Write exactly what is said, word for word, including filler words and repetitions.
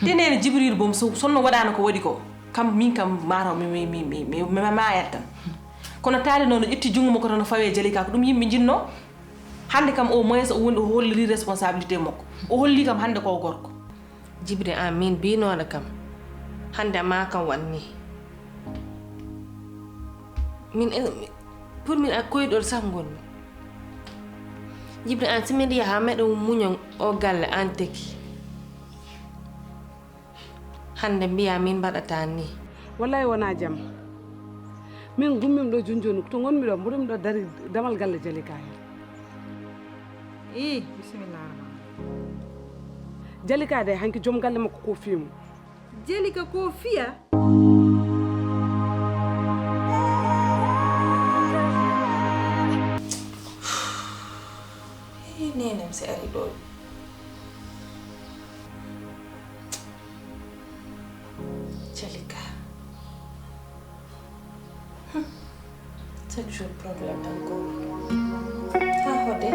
Enene Jibril boom so sonno waɗano ko waɗi ko, kam min kam mataw mi mi mi mi mi mi maayat tan. Kono taali noon o ƴetti junngo makko tan o fawe Jalika, ko ɗum yimɓe njinnoo. Hannde kam au moins o woni o holliri responsabilité makko. O holli kam hannde ko o gorko. Jibril, an min binooɗo kam hannde ma kam wanni. Min, eh, pour min a koyɗol sax ngonmi. Jibril, an si miɗo yaha meɗo muñon o galle an teki. Hannde mbiya min mbaɗata ni. Wallahi wona jam. Min gummim ɗo joni joni to ngonmi ɗo, mboɗomi ɗo dari damal galle Jalika hen. Ii, bisimilla rahman. Jalika de hanki joom galle makko ko fimo. Jalika ko fiya? Ii, nenem si ari ɗo. Jalika. Hmm. Chaque jour problème encore. Ha hode.